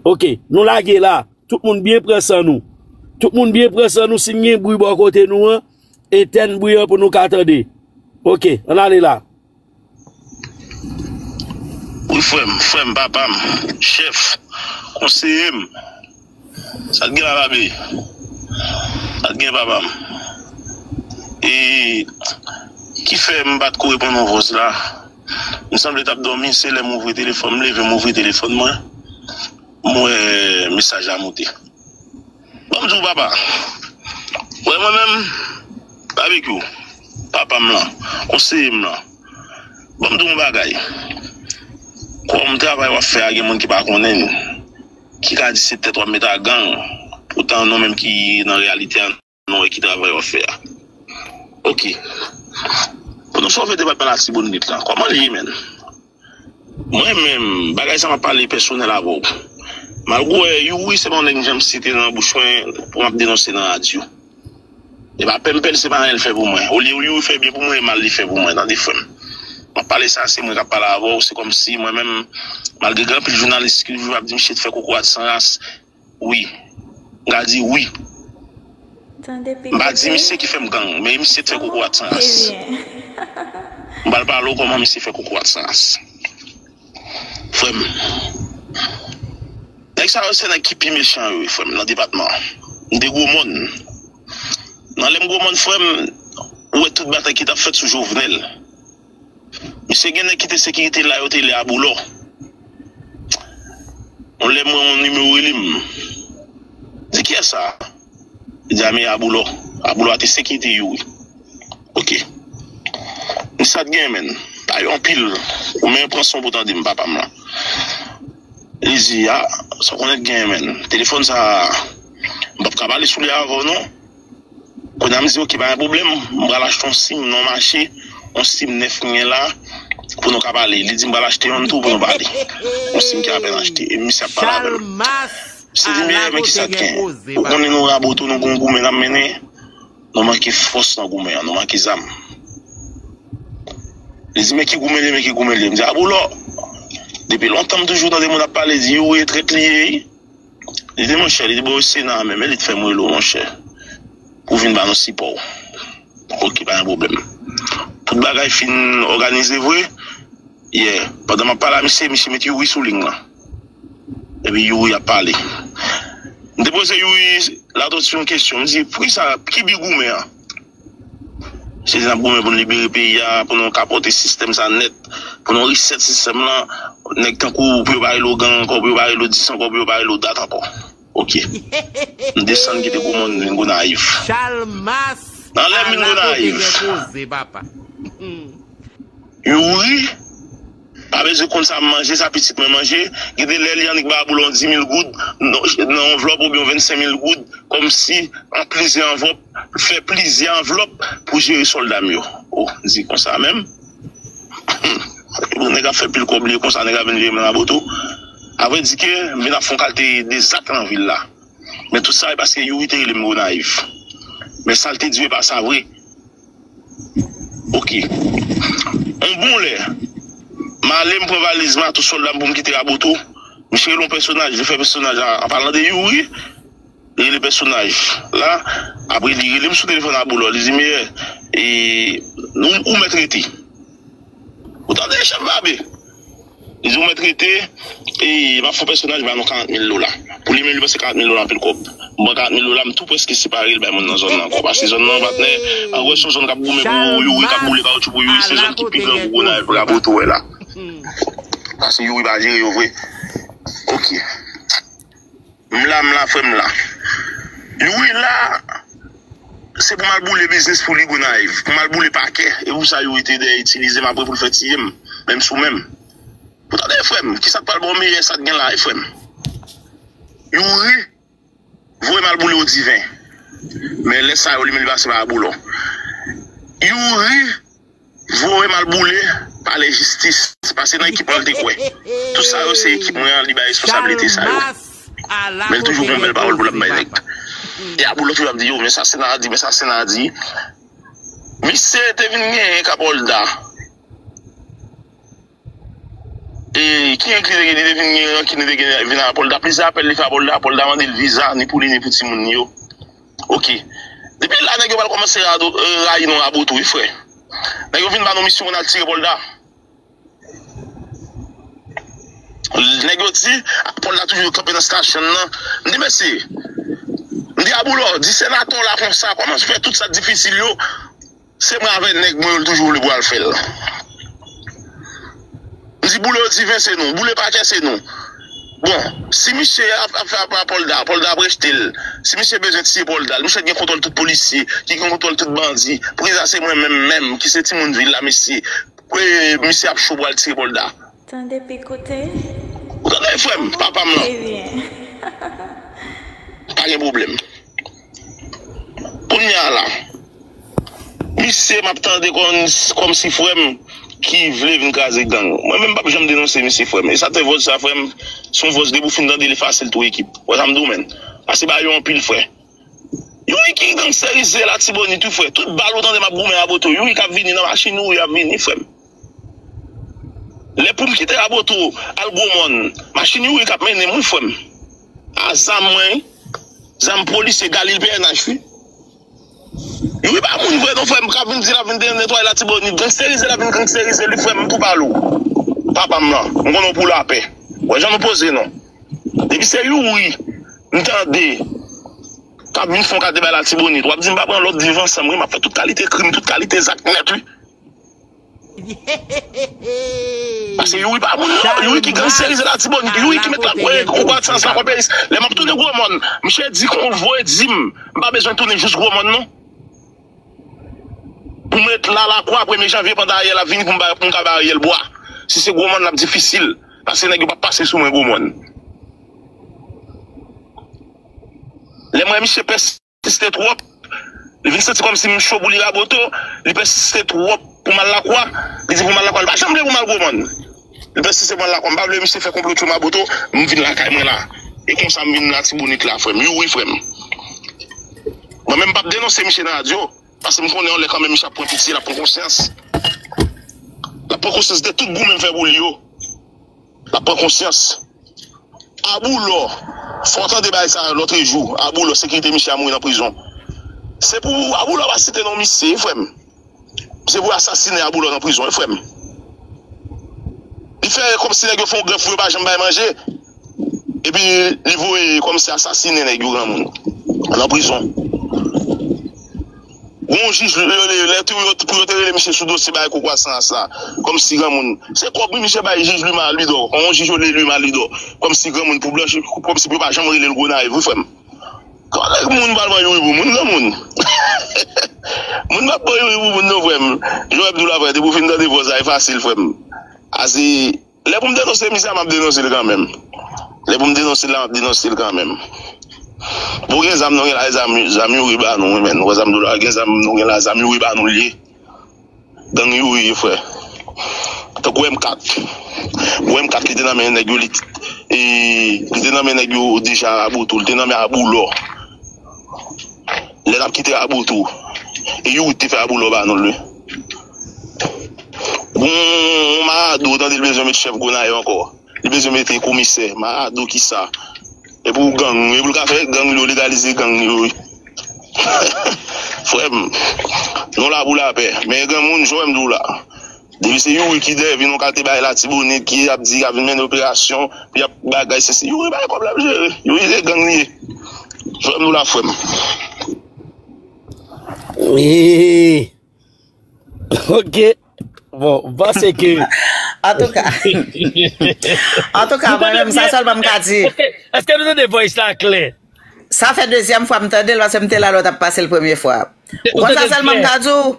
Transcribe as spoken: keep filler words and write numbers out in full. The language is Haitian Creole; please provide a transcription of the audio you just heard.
Ok, nou lage la. Tout moun byen pran san nou. Tout moun byen pran san nou. Si n gen bri bò kote nou an, etèn bri an pou nou ka tande. Ok, ann ale la. Wi, frè m, frè m, papa m, chèf, konseye m. Sa k gen la, Babe? Sa k gen, papa m? E ki fè m pa t ko reponn yon vòs la? M sanble t ap dòmi, se lè m ouvri telefòn, m leve, m ouvri telefòn mwen, m wè mesaj la moute. Ban m di w, papa. Wè mwen menm, Babekyou, papa m lan, konseye m lan, ban m di w yon bagay. Kòm travay w ap fè a, gen moun ki pa konnen l, ki ka di se tèt w ap met a gang, poutan nou menm ki nan reyalite a, nou wè ki travay w ap fè a. Ok. Pou nou sove depatman Latibonit lan, kòman l ye, menn? Mwen menm, bagay sa m ap pale pèsonèl avè w. Malgre Youri se pa yon nèg m janm site nan bouch mwen pou m ap denonse nan radyo. E pa pèmpèl, se pa anyen l fè pou mwen. Olye Youri fè byen pou mwen, e mal li fè pou mwen, tande frè m. M ap pale sa, se mwen k ap pale avè w, se kòmsi mwen menm, malgre gen anpil jounalis ki toujou ap di misye t fè kokorat san ras, wi. M ka di wi. M pa di misye ki fè m gang, men misye t fè kokorat san ras. M pral pale w kòman misye fè kokorat san ras. Frè m, nèg sa yo se nèg ki pi mechan yo, frè m, nan depatman an. M te Gwomòn. Nan lè m Gwomòn, frè m, ou wè tout batay ki t ap fèt sou Jovenel. Misye gen nèg ki te sekirite la, yo te rele Aboulò. Yon lè m wè yon nimewo rele m. Di kiyès sa? Li di a men Aboulò. Aboulò a te sekirite Youri. Ok. Misye sa t gen, menn. Pa yo anpil. Ou menm pran son pou tande m, papa m lan. Li di, a, sa w konnen t gen, menn. Telefòn sa, m p ap ka pale sou li avè w, non. Kounye a m di, ok, pa gen pwoblèm, m pral achte yon sim nan yon mache, yon sim nèf m gen la, pou nou ka pale. Li di m pral achte youn tou pou nou pale. Yon sim ki apèn achte, e misye ap pale avè m. Misye di m, men kisa k gen? Ou konnen nou Raboto, nou gon goumen n ap mennen, nou manke fòs nan goumen an, nou manke zam. Li di, men ki goumen li ye, men ki goumen li ye. M di, Aboulò, depi lontan m toujou tande moun ap pale, di Youri e trèt li ye. Li di, monchè, li di, bon, Sena a menm, e li t fè m rele w, monchè, pou w vin ba nou sipò w. Ok, pa gen pwoblèm. Tout bagay fin òganize vre. Yè, pandan m ap pale a misye, misye met Youri sou liy lan. Epi Youri ap pale. M te poze Youri Latortue yon kesyon. M di, poukisa, ki bi goumen an? Se di n ap goumen pou n libere peyi a, pou nou kapòte sistèm sa nèt, pou nou reset sistèm lan. Nèg tankou pou yo pa rele w gang ankò, pou yo pa rele w dis ankò, pou yo pa rele w dat ankò. Ok. M desann kite Gwomòn, m vin Gonayiv. Nan lè m vin Gonayiv, Youri pa bezwen konn sa m manje, sa pitit mwen manje. Gen de lè li annik ba Aboulò yon di mil goud nan, nan anvlòp oubyen yon vennsenk mil goud, kòmsi an plizyè anvlòp, fè plizyè anvlòp pou jere sòlda m yo. O, m di konsa menm. Bon, nèg ap fè pil kòb li konsa, nèg ap vin jere m nan Raboto. Avrèdike, m vin ap fè yon kalite de zak nan vil la. Men tout sa, e paske Youri te rele m Gonayiv. Men sa l te di yo, e pa sa vre. Ok. Yon bon lè, m ale, m pran valiz m ak tout sòlda m pou m kite Raboto. Misye rele yon pèsonaj, li fè pèsonaj la, an palan de Youri, li rele pèsonaj la. Apre, li rele m sou telefòn Aboulò, li di, men, e, ou, ou mèt rete. Ou tande, chèf Babe? Li di, ou mèt rete, e, m ap fè yon pèsonaj ba nou karant mil dola. Pou li menm, li panse karant mil dola anpil kòb. M pran karant mil dola, m tou prèske separe l bay moun nan zòn nan ankò. Paske zòn nan, patnè, an wè se yon zòn k ap goumen pou Youri, k ap boule kawotchou pou Youri, se zòn ki pi gran pou Gonayiv, pou Raboto wè la. Paske Youri pa jere yo vre. Ok. M la, m la, frè m la. Youri la, se pou m al boule biznis pou li Gonayiv, pou m al boule pakè. E pou sa Youri te dèyè itilize m apre pou l fè tiye m, menm sou menm. Ou tande, frè m, kisa k pral ba w meyè sa k gen la, e frè m? Youri voye m al boule Odiven. Men lè sa yo, li menm li pase pa Aboulò. Youri voye m al boule palè jistis, paske nan ekip mwen l te kwè. Tout sa yo se ekip mwen an, li bay responsablite sa yo. Men l toujou gon bèl pawòl pou l ap bay nèg. E Aboulò toujou ap di, yo, men sa Sena a di, men sa Sena a di. Misye te vin genyen Kapòlda. E, ki rank li te gen? Li te vin gen rankin, li te gen vin a Polda. Plizyè apèl li fè a Polda, Polda mande l viza, ni pou li, ni pou timoun li yo. Oke. Depi la, nèg yo pral kòmanse rado-, e, rayi nou Raboto, wi, frè. Nèg yo vin ba nou misyon pou n al tire Polda. Nèg yo di, Polda toujou kanpe nan stasyon nan. M di, mesye, m di, Aboulo, di senatè w la konsa, kòman fè tout sa difisil yo, se mwen avè nèg mwen yo l toujou vle pou al fè l. M di, boule yo di ven se nou, boule pakè se nou. Bon, si misye ap, ap fè apèl a Polda, Polda ap rejte l. Si misye bezwen tiye Polda, misye gen kontwòl tout polisye, ki gen kontwòl tout bandi. Prezan se mwen menm menm, ki se timoun vil la, mesye. Kwe misye ap cho pral tire Polda. Tande pi koute. Ou tande, frè m, papa m lan. Ebyen. Pa gen pwoblèm. Kounye a la, misye m ap tande kòm, kòmsi frè m ki vle vin kraze gang. Mwen menm m p ap janm denonse misye, frè m. E sa te vòz sa, frè m, se yon vòz depi w fin tande l efase l tou ekip. Wè sa m di w, menn. Pase ba yo anpil, frè. Youri ki gangsterize Latibonit wi, frè. Tout bal ou tande m ap goumen Raboto, Youri k ap vini nan machin Youri ap vini, frè m. Lè pou m kite Raboto al Gwomòn, machin Youri k ap mennen m wi, frè m. A zam mwen wi. Zam polisye Galil P N H wi. Youri pa moun vre non, frè m, k ap vin di l ap vin netwaye Latibonit. Gangsterize l ap vin gangsterize li, frè m, m tou pale w. Papa m lan, m konnen w pou lapè. Wè jan nou poze non. Depi se Youri m tande k ap vin fè yon kate bay Latibonit, w ap di m pa pran lòd viv ansanm wi, m ap fè tout kalite krim, tout kalite zak nèt wi. Pase Youri pa moun non, Youri ki gangsterize Latibonit, Youri ki met la, e, ou pa sans la konpeyis. Lè m ap tounen Gwomòn, misye di kon voye di m, m pa bezwen tounen jous Gwomòn non. Pou m ret la Lakwa premye janvye pandan Ariel ap vini pou m ba, pou m ka ba Ariel bwa. Si se Gwomòn l ap difisil, pase nèg yo p ap pase sou mwen Gwomòn. Lè m wè misye pès- siste twòp. Li vin santi kòmsi m cho pou li Raboto, li pèsiste twòp pou m al Lakwa. Li di pou m al Lakwa, li pa janm vle pou m al Gwomòn. Li pèsiste pou m al Lakwa. M pa vle misye fè konplo tchou m Raboto, m vin lakay mwen la. E konsa m vin Latibonit la, frè m. Youri, frè m. Mwen menm m p ap denonse misye nan radyo, paske m konnen yon lè kanmenm misye ap pran pitye, l ap pran konsyans. L ap pran konsyans de tout goumen m fè pou li yo. L ap pran konsyans. Aboulò, fò w tande bagay sa lòtrejou. Aboulò, sekirite misye a mouri nan prizon. Se pou Aboulò pa site non misye, frè m. Se pou asasinen Aboulò nan prizon, wi, frè m. Li fè kòmsi nèg yo fè yon grèf pou yo pa janm bay manje. Epi li voye kòmsi asasinen nèg yo granmoun nan prizon. Gon jij, yo, yo, lè tou yo, pou yo te rele misye sou dosye bay kou kwasan sa, kòmsi granmoun. Se kòb wi misye bay jij Luma Lidò. Yon jij yo rele Luma Lidò. Kòmsi granmoun pou blanchi, kòmsi pou yo pa janm rele l Gonayiv, wi, frè m. Kòlèg moun pral pran Youri pou moun, granmoun. Moun p ap pran Youri pou moun, non, frè m. Jan w ap di w la, frè, depi w fin tande vòz la, e fasil, frè m. Asi, Lè pou m denonse misye a, m ap denonse l kanmenm. Lè pou m denonse l la, m ap denonse l kanmenm. Bon, gen zam nou gen la, zam, zam Youri ba nou, wi, men. Ou wè zam dou la, gen zam nou gen la, zam Youri ba nou l ye. Gang Youri ye, frè. Tankou M kat. Bon, M kat, li te nan men nèg yo, li, e, li te nan men nèg yo deja Raboto, li te nan men Aboulò. Lè n ap kite Raboto, e Youri te fè Aboulò ba nou l, wi. Gon marado, tande l bezwen met chèf Gonayiv ankò. Li bezwen mete komisè, marado kisa. E pou gang, e pou l ka fè gang yo, legalize gang yo, wi. Frè m, nou la pou lapè. Men granmoun, jan w wè m di w la. Depi se Youri ki dèyè vin yon kate bay Latibonit, ki ap di y ap vin mennen operasyon, pou y ap bagay, se, se Youri bay kòb l ap jere. Youri se gang li ye. Jan w wè m di w la, frè m. Wi. Ok. Bon, m panse ke. Antouka. Antouka, mwen menm, sa sèlman m ka di. Èske, èske nou tande voice la klè? Sa fè dezyèm fwa m tande l, paske m te la lè w t ap pase l premye fwa. Ou konn sa sèlman m ka di w?